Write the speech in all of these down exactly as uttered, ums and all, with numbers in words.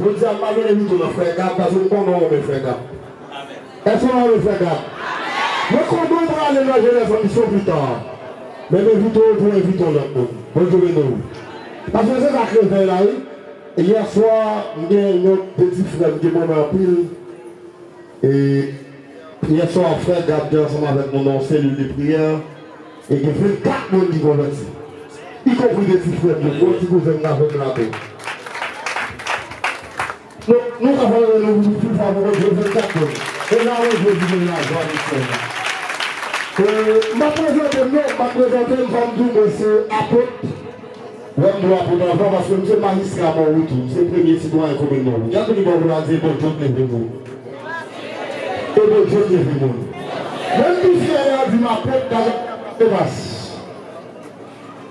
jodi a, m pa vin envite w nan Frè Gab, paske m konnen w renmen Frè Gab. Èske w renmen Frè Gab? Mwen konnen w prale nan jenès an misyon pita. Men m envite w pou w envite yon lòt moun. Bondye beni w. Paske se sa k revèy la, wi. E yè swa, m gen yon de ti frè m ki m renmen anpil. E yè swa, Frè Gab te ansanm avèk nou nan yon selil de priyè. E gen vennkat moun ki konvèti. Ikonpri de ti frè m yo, gwo ti kouzen m avè m la tou. Nou, nou ka fè nou pou fè pou Bondye vennkat moun. E la, Bondye di nou la, jwa de sè. E, m ap prezante m non, m ap prezante m, fò m di w mwen se apot. Lè m di w apot anvan, paske m se majistra Mòwi tou, m se premye sitwayen komin Mòwi. Gade li bò pou la di, Bondye k leve moun. E Bondye k leve moun. Menm pi fyè lè yo di m apot, gade, e pas.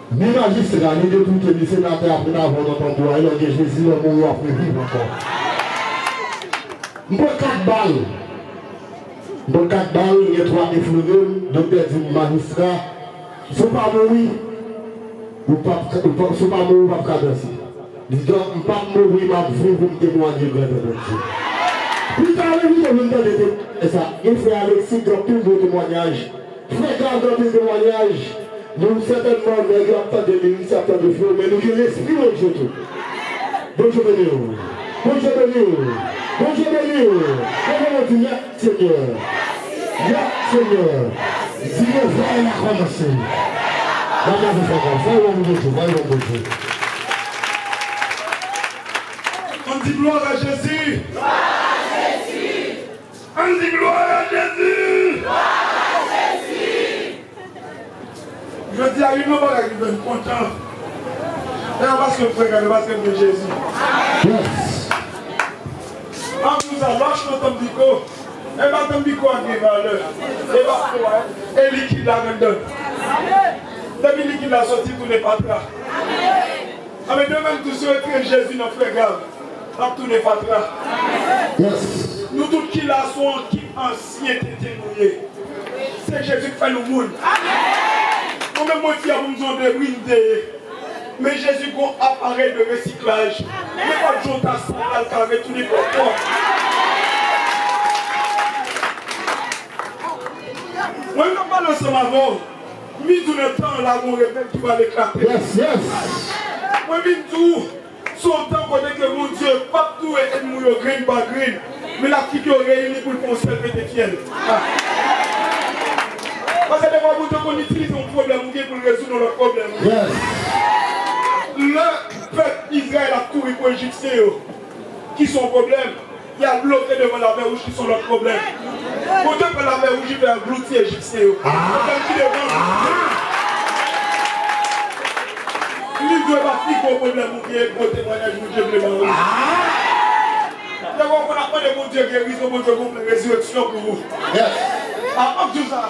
Ni majistra, ni depite, ni senatè, apre n a vè w nan tanbou a, e lè w gen Jezi, lè w mouri, w ap reviv ankò. M pran kat bal. M pran kat bal, m gen twa eflore m, doktè di m, majistra, si w pa mouri, ou p ap, ou p ap, si w pa mouri, ou p ap ka danse. Li di, donk, m p ap mouri, m ap viv pou m temwanye grandè Bondye. Pita, m envite w vin tande temwanyaj sa. Gen frè Alexis, gen anpil gwo temwanyaj. Frè Gab gen anpil temwayaj. Nou sètènman, nèg yo ap tande lirik, y ap tande flo, men nou gen lespri Bondye tou. Bondye beni w. Bondye beni w. Bondye beni w. Leve men w di, mèsi Senyè. Mèsi Senyè. Di revèy la kòmanse. N ap leve fò kò. Fè yon moun Bondye. Fè yon moun Bondye. Ann di glwa a Jezi. Ann di glwa a Jezi! Glwa a Jezi! Jodi a, youn nan bagay ki fè m kontan, se pa paske m frè Gab, se paske m gen Jezi. Yes! M ap di w sa, lòt nan Tanbiko, e pa Tanbiko a gen valè, e pa fo a, e likid la anndan. Depi likid la soti, tounen fatra. Anben, de menm tou, si yo retire Jezi nan frè Gab, l ap tounen fatra. Yes. Nou tout ki la, se yon ekip ansyen tenten nou ye. Se Jezi k fè nou moun. Mwen menm, mwen fyè pou m di yon debri m te ye. Men Jezi gon aparèy de resiklaj. Nenpòt jan w ta sal la, l ka retounen pwòp pwòp. Mwen menm, m ap pale ansanm avè w. M vin di w nan tan an la, gon rebèl ki pral eklate. Yes, yes. Mwen vin di w, se yon tan kote ke Bondye p ap tou wè ènmi w yo grenn pa grenn, men l ap kite yo reyini pou l fè yon sèl pete fyèl. Ah. Paske defwa Bondye konn itilize yon pwoblèm ou gen pou l rezoud yon lòt pwoblèm. Yes. Lè pèp Izrayèl ap kouri pou Ejipsyen yo, ki se yon pwoblèm, y al bloke devan Lamè Wouj ki se yon lòt pwoblèm. Bondye pran Lamè Wouj, li fè anglouti Ejipsyen yo. Pwoblèm ki devan nou. Li dwe pa pi gwo pwoblèm ou gen, gwo temwayaj Bondye vle ba ou. Lè w konn ap mande Bondye gerizon, Bondye gon plan rezireksyon pou ou. Yes. A, m ap di w sa.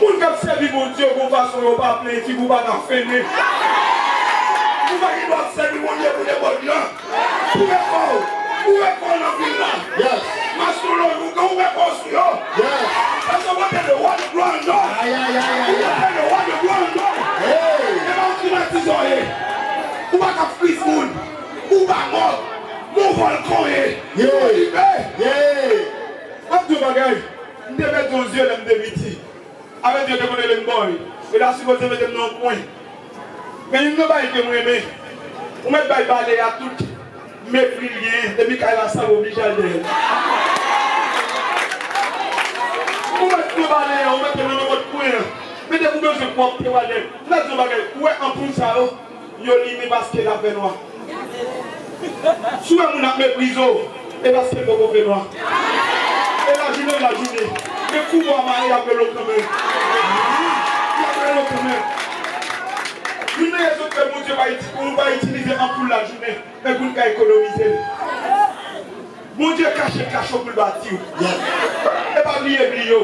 Moun k ap sèvi Bondye, gon fason yo pa plenyen figi w, pa ka fennen. Ou pa gen dwa ap sèvi Bondye pou nenpòt jan. Pou nenpòt. Ou wè kò w nan vil la. Yes. Mas nou lòj ou gen, ou wè kò w sou yo. Yes. Paske ou pote le roi de gloire an nou. Ay, ay, ay, ay, ay. Ou pote le roi de gloire an nou. Hey. E pa yon trimatize w ye. Ou pa ka friz moun. Ou pa mò. Ou vòlkan w ye. Yeah. Ou okipe. Yeah. M ap di yon bagay. M te pèdi yon zye lè m te piti. Avè Dye te konn rele m bòy. Yo ta sipoze mete m nan yon kwen. Men youn nan bagay ke m renmen, ou mèt bay bale a tout mepri l genyen, depi kay la sal, ou oblije al dèyè l. Ou mèt pran bale a, ou mete l nan nenpòt kwen an. Men depi w bezwen pwòpte, w al dèyè l. M ta di yon bagay, ou wè anpoul sa yo, yo limen paske l ap fè nwa. Si w wè moun ap meprize w, e paske l poko fè nwa. E lajounen, lajounen. Men kou bò a mare, y ap rele w kanmenm. Y ap rele w kanmenm. Youn nan rezon k fè Bondye pa iti-, ou pa itilize anpoul lajounen, men pou n ka ekonomize l. Bondye kache kach yo pou l bati w. Yes. E pa bliye, bliye w.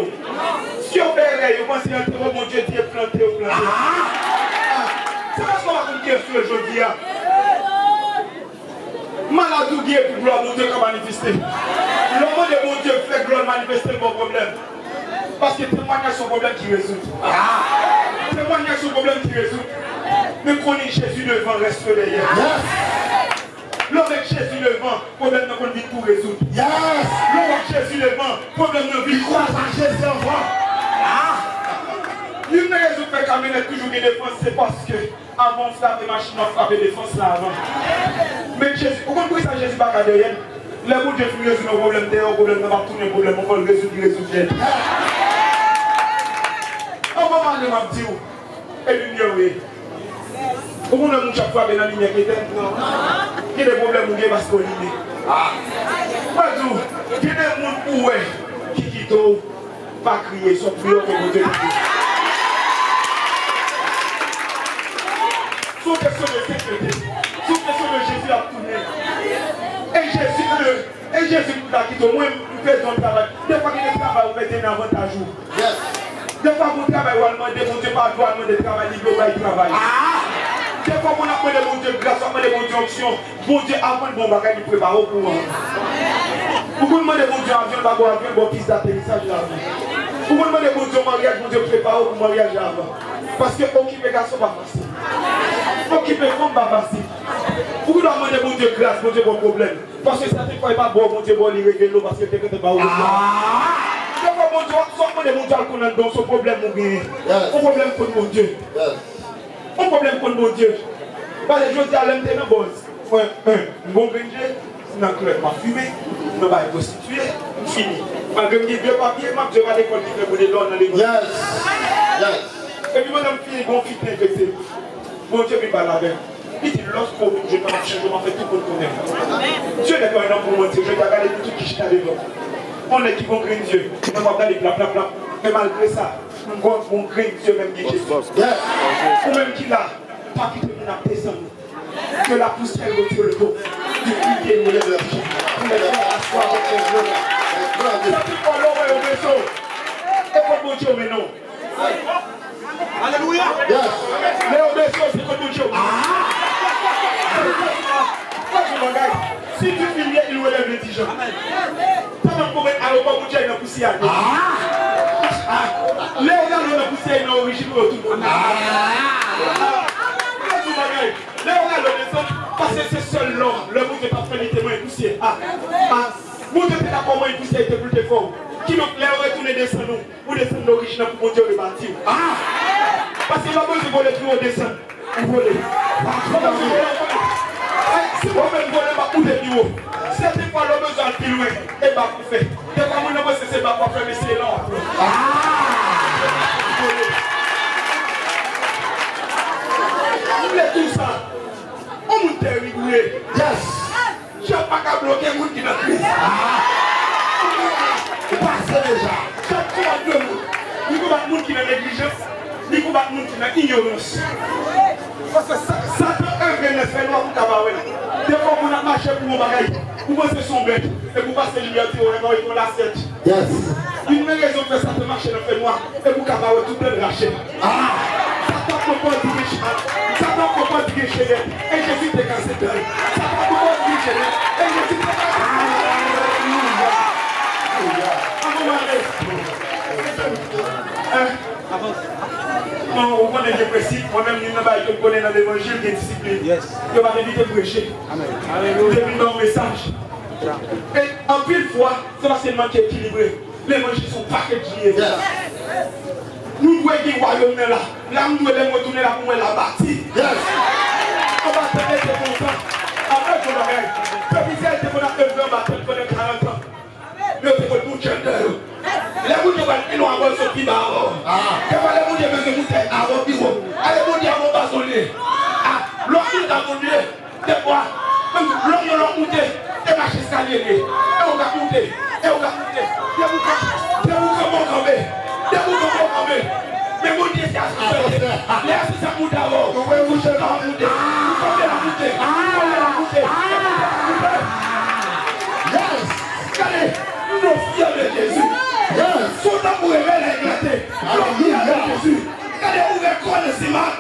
Si yo fè erè, yo panse antre, Bondye di plante, yo plante. Ah! Se paske w pa konn kiyès ou ye jodi a. Maladi w gen pou glwa Bondye ka manifeste. Lè w mande Bondye fè glwa l manifeste, l ba w pwoblèm. Paske temwayaj se yon pwoblèm ki rezoud. Ah! Temwayaj se yon pwoblèm ki rezoud. Men konnen Jezi devan, rès yo dèyè. Yes! Lè w met Jezi devan, pwoblèm nan konn vin tou rezoud. Yes! Lè w met Jezi devan, pwoblèm nan vin tou. Li kwè pa Jezi anvan. Ah! Youn nan rezon k fè kamyonèt toujou gen defans, se paske avan w frape machin nan, w frape defans la avan. Men Jezi, ou konn poukisa Jezi pa ka dèyè l? Lè Bondye fin rezoud yon pwoblèm dèyè w, pwoblèm nan p ap tounen pwoblèm ankò, l rezoud, li rezoud nèt. Anvan m ale, m ap di w, e limyè w ye. Ou konn lè moun ap frape nan limyè k etèn? Gen de pwoblèm ou gen paske w limen. Mwen di w, gen de moun ou wè ki kite w, pa kriye, se yon priyè ke Bondye tande. Se yon kesyon de sekirite. Se yon kesyon de Jezi ap tounen. E Jezi, e, e Jezi pou ta kite w. Mwen, m pèdi yon travay. Defwa gen de travay ou pèdi nan avantaj ou. Yes. Defwa gon travay w al mande Bondye padon, w al mande travay, li vle w bay travay. Ah! Defwa moun ap mande Bondye gras, w ap mande Bondye onksyon. Bondye, avan l ba w bagay, li prepare w pou anyen. Ou konn mande Bondye avyon, l pa ba w avyon, l ba w pis daterisaj la avan. Ou konn mande Bondye maryaj, Bondye prepare w pou maryaj la avan. Paske okipe gason pa fasil. Okipe fanm pa fasil. Ou konn mande Bondye gras, Bondye ba w pwoblèm. Paske sèten fwa, e pa ba w Bondye ba w, li revele w, paske l te gentan ba w pwoblèm. Ah! Defwa Bondye, w ap, w ap mande Bondye al konn anndan w, se yon pwoblèm ou genyen. Yes. Yon pwoblèm konn Bondye. Yes. Yon pwoblèm konn Bondye. Paske jodi a, lè m te nan bòz, mwen, en, m gon grenn je, si nan klèb m ap fimen, si nan bagay pwostitiye, m fini. Malgre m gen de papye, m ap di yo pa lekòl ki fè boule dò nan lekòl. Yes. Yes. Epi pandan m fini, gon fi k te enfekte. Bondye vin pale avè m. Li di, lòske w vin jwenn mwen, m ap chanje w, m ap fè tout moun konnen m. Dye n'est pas un homme pour mentir, je t'ai gardé pou tout ki chita devan. Yon nèg ki gon grenn zye, mwen m ap gade plap, plap, plap. Men malgre sa, m gon, gon grenn zye menm gen Jezi. Yes. Ou menm ki la, pa kite moun ap desann ou. Que la poussière retire le dos. Di, kite nou leve. Pou lè fwa aswa avèk lè glwa. Sa tout fwa lè w wè yo bese w, e kot Bondye w mennen w. Alelouya. Yes. Lè yo bese w, se kot Bondye w mennen w. Ah! Fè yon bagay. Si tu fais bien, il relève les dirigeants. Pandan m konprann ayewopò, Bondye al nan pousyè a. Ah! Ah! Lè yo rale w nan pousyè, nan orijin ou yo tou. Ah! Fè yon bagay. Lè yo rale w desann, paske se sèl lè, lè Bondye t ap fè li te mwen pousyè. Ah! Ah! Bondye te dakò mwen pousyè, li te pou l te fè w. Kidonk, lè yo retounen desann ou, ou desann nan orijin nan pou Bondye rebati w. Ah! Paske lè w bezwen vole pi wo, desann. Ou vole. Ou bezwen vole ankò. Ay, si w menm vole, m ap moute pi wo. Sèten fwa, lè w bezwen al pi lwen, e bak ou fè. Defwa, moun nan panse se bak w ap fè, men se lan w ap pran. Ah! Vole. M vle di w sa. Yon moun terib ou ye. Yes. Djab pa ka bloke moun ki nan kriz. Ah! Ou pase deja. Djab konbat de moun. Li konbat moun ki nan neglijans. Li konbat moun ki nan inyorans. Paske sa, Satan evre nan fènwa pou ta pa wè l. Defwa moun ap mache pou yon bagay. Ou panse se yon bèt. Epi w pase limyè, ou di, "Wè, mwen, yon lasyèt." Yes. Youn nan rezon k fè Satan mache nan fènwa, e pou w ka pa wè tout dan l rache. Ah! Satan poko di gen chat, Satan poko di gen jenèt, e Jezi te kase dan l. Satan poko di gen jenèt, e Jezi te kase dan l. Non, ou konnen gen prensip, mwen menm, youn nan bagay ke m konnen nan levanjil, gen disiplin. Yo pa t envite m preche. M te vin ba yon mesaj. E anpil fwa, se paske n manke ekilibre. Levanjil se yon pakèt li ye. Nou dwe gen wayòm nan la. La m dwe lè m retounen la pou mwen la bati. Anba tèt te kontan. Anba yon bagay. Pèp Izrayèl te konn ap leve anba tèt pandan karant an. Men yo te konn bout jèn nan yo. Lè Bondye pral pi lwen avè w, sot pi ba avè w. Dèfwa lè Bondye bezwen moute avè w pi wo. Ale Bondye avè w pa zonye. Lè w ap moute a Bondye, dèfwa, menm lè w yon lè w moute, e mache eskalye li ye. E w ka moute, e w ka moute. Debout kanpe, debout kanpe, w kanpe. Debout kanpe, w kanpe. Men Bondye se asansè. Lè asansè ap moute avè w, ou wè ou chèf ap moute. Ou kanpe l ap moute. Ou kanpe l ap moute. Yes! Gade, m nan fyè de Jezi. Yes! Son tanbou revè la eklate. Alelouya! Gade, ouvè kò nan siman.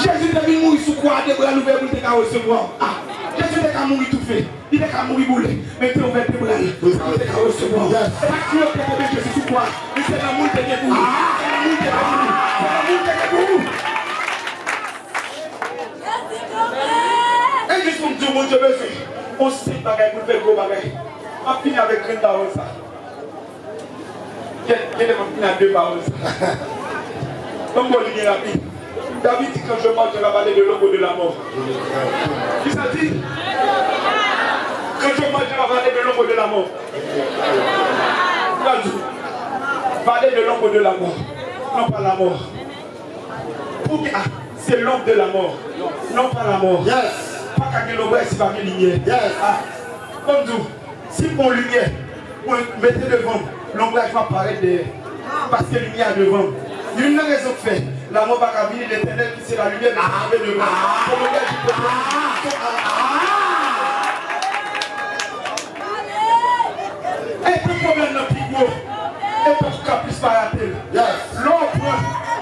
Jezi te vin mouri sou kwa a, de bra l ouvè pou l te ka resevwa w. Ah, Jezi te ka mouri toufe. Li te ka mouri boule, men te ouvè de bra l pou l te ka resevwa w. Yes. E pa ti yo te kenbe Jezi sou kwa. Li se lanmou l te gen pou ou. Se lanmou l te gen pou ou. Se lanmou l te gen pou ou. E jis pou m di w, Bondye bezwen yon senp bagay pou l fè gwo bagay. M ap fini avèk grenn pawòl sa. Gen, gen lè m ap fini ak de pawòl sa. Ban m ba w li byen rapid. David di, quand je mors, je vais parler de l'ombre de la mort. Kisa l di? Quand je mors, je vais parler de l'ombre de la mort. Gade, parler de l'ombre de la mort, non pas la mort. Pou ki, ah, c'est l'ombre de la mort, non pas la mort. Yes. Pa ka gen lonbraj si pa gen limyè. Yes. Ah, ban m di w, si m pran limyè, mwen mete devan m, lonbraj va parèt dèyè. Paske limyè a devan m. Youn nan rezon k fè lanmò pa ka vini, Letènèl ki se la limyè ne se trouve devan m. Fò lonbraj li pote. E pou pwoblèm nan pi gwo, e pou ka plis pa rate l. Yes. Lè w pran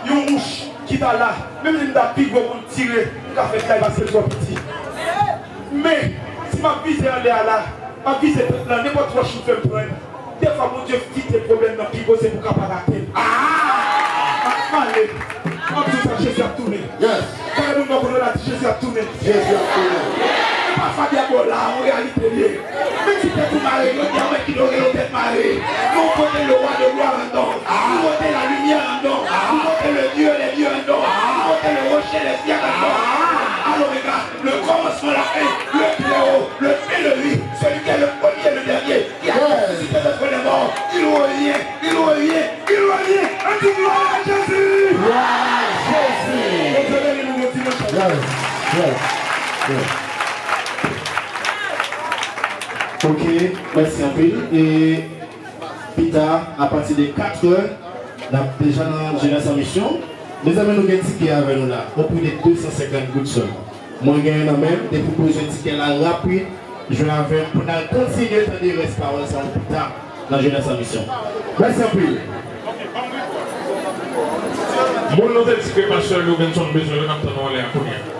yon mouch ki ta la, menm si m ta pi gwo pou m tire, m ka fè kay paske l twò piti. Men, si m ap vize anlè a la, m ap vize tèt lan, nenpòt wòch m fè m pran. Defwa, Bondye kite pwoblèm nan pi gwo, se pou ka pa rate l. Ah! M ale. M ap di w sa, Jezi ap tounen. Yes. Gade moun bò kote w la, di, Jezi ap tounen. Jezi ap tounen. E pafwa dyab la, yon reyalite l ye. Men ti tèt ou mare, yo di, a mwen ki dwe gen yon tèt mare. Men ou pote le roi de gloire anndan w. Ou pote la lumière anndan w. Ou pote le Dieu des dieux anndan w. Ou pote le rocher des pierres anndan w. Alò, regarde, le commencement, la fin, le Très-Haut, le Saint de lui, celui qui est le premier et le dernier, qui a ressuscité d'entre les morts, il revient, il revient, il revient. An di gloire à Jésus. Gloire à Jésus. Bondye beni nou, bon dimanch. Yes, yes, yes. Ok, mèsi anpil. E pita, apati de katrè, n ap deja nan Jeunesse en Mission. Mezanmi, nou gen tikè avè nou la, o pri de de san senkant goud sèlman. Mwen genyen nan men m, depi w bezwen tikè la rapid, jwenn avè m pou n al kontinye tande rès pawòl sa yo pita nan Jeunesse en Mission. Mèsi anpil. Moun nou te di ke pastè Lovenson bezwen yo, n ap tann yo anlè a kounye a.